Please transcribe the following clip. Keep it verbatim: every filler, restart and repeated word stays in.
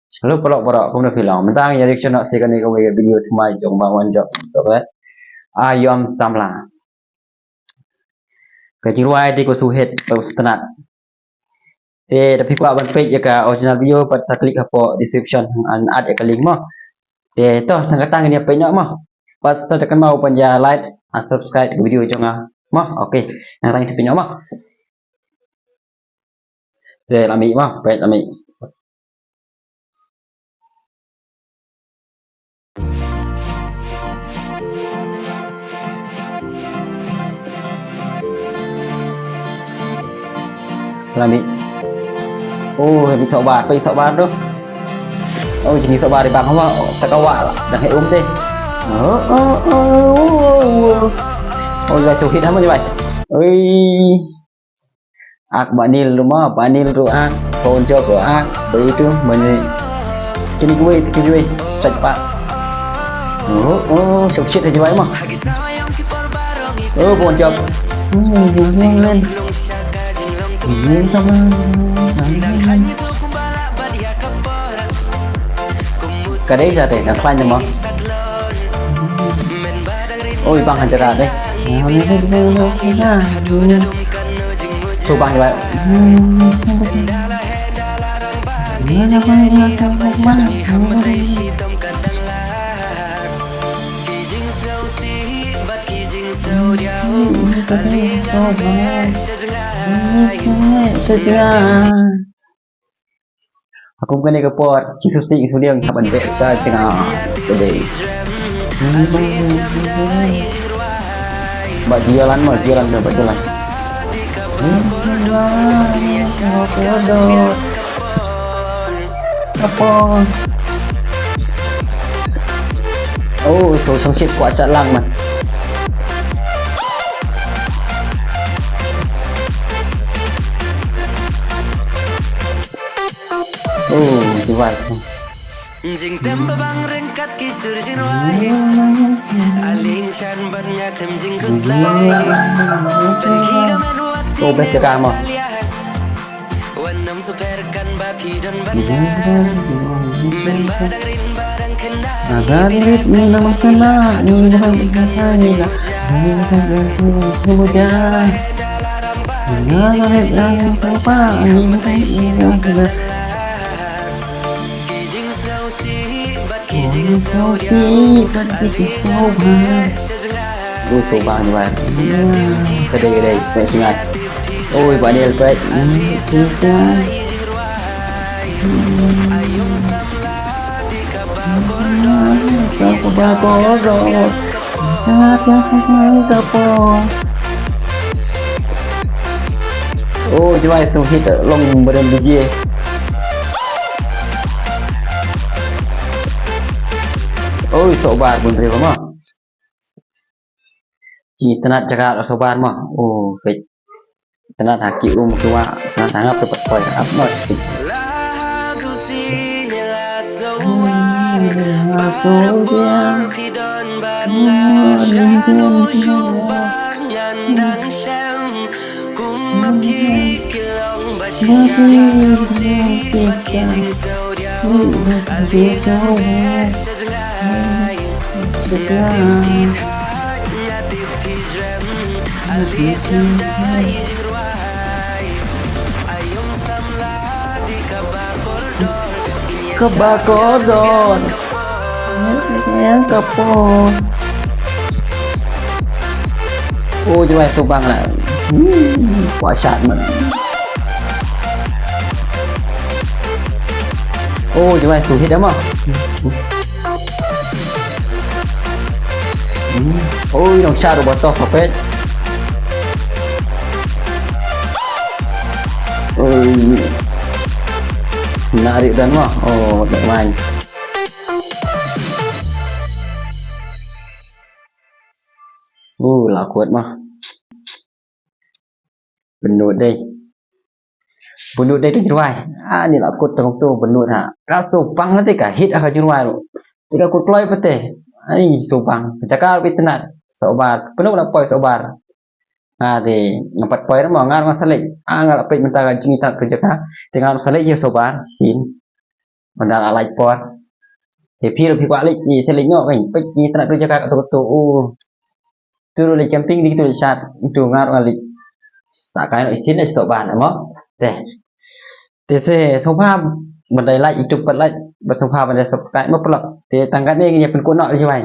Hello paralok baroh, kumno phi long? Mynta ngi ïa reaction noh sha kane kawei ka video thymmai jong Bang Wanjop. Ayom Samla. Ka jingrwai te ka sngewsih, ka sngewtynnat. Te da phi kwah ban peit ïa ka original video, pat sa click hapoh description, ngan add ïa ka link mo. Te to, tang kata ngin ïa peit noh mo. Pat sa da kynmaw ban ïa like and subscribe ka video jong nga mo. Okay, nangta ngin ïa peit noh mo. Te la mih mo, peit la mih. La mih. Oh, la mih sohbar, peit sohbar tu. Oh, jingmih sohbar i Bang Hawa, sa ka wah la dang heh um te. Oh, oh, oh, oh, oh. Oh, la suhit hama ni bai. Oi. Ak Banil ruh ma, Banil ruh ak, Bang Wanjop ruh ak, ba itu mane. Kini gue, kini gue, chat pak. Oh, oh, suksit aja bae ma. Oh, Bang Wanjop. Hmm, hmm, hmm, hmm. Hmm, sama. Ka dei sa te, nang khlaiñ mo. Oi, bang hajar dei. Su bang jawai. Sejak. Aku bukan dia kepot, ki susi ki suliang, tak bantu saya tengah. Jadi. Bak jalan mah, jalan dah, bak jalan. Apa? Oh, so song shit kuat sat lang mah. Oh, device. Jingtem ba bang ryngkat ki sur jingrwai. Aling shan ban nya them jingkhuslai. Pynki ka men wat. Oh, best jaka mo. Wan nam super kan ba phi don ban nya. Men ba dang rin ba dang khynnah. Agar rit ni nama kena ni dah ni dah ni dah. Ni dah ni dah. Ni dah ni dah. Ni dah ni dah. Ui, tu bang ni bang. Kedai, kedai, kedai singat. Ui, bang ni lepas. Oh, jwai song hit long badan D J. Oi, sohbar bun ri ma. Ki tnat jaka sohbar ma. Oh, peit. Tnat ha ki um ki wah, tnat ha ngap ki pat poi ap ma. Kaba kordor. Yang kapo. Oh, jwai tu bang lah. Hmm, kuat man. Oh, jwai tu hit dah mah. Hmm. Oh, yang shah dah botol kapet. Oh, ini. Narik dan mah. Oh, tak main. Uh, la kut mah. Bynnud dei. Bynnud dei ka jingrwai. Ah, ni la kut tang tu bynnud ha. Ka subang te ka hit ha ka jingrwai. Te ka kut kloi pat te. Ai subang. Ka jaka ruh phi tnat. Sohbar. Pynlut la poi sohbar. Ah, te nga pat poi ruh mo nga ruh nga sa leit. Ah, nga la peit mynta ka jingitnat ka jaka. Te nga ruh sa leit ïa sohbar. Shisien. Ban da la lait por. Te phi ruh phi kwah leit, i se leit noh kan. Peit i tnat tu jaka tu tu. U. Tu ruh leit camping di tu leit sat. Tu nga ruh nga leit. Ta kai noh isin leit sok ban mo. Te. Te se sngewbha ban da like, YouTube pat like, ban sngewbha ban da subscribe mo paralok. Te tang katne ngin ïa pynkut noh lei jwai.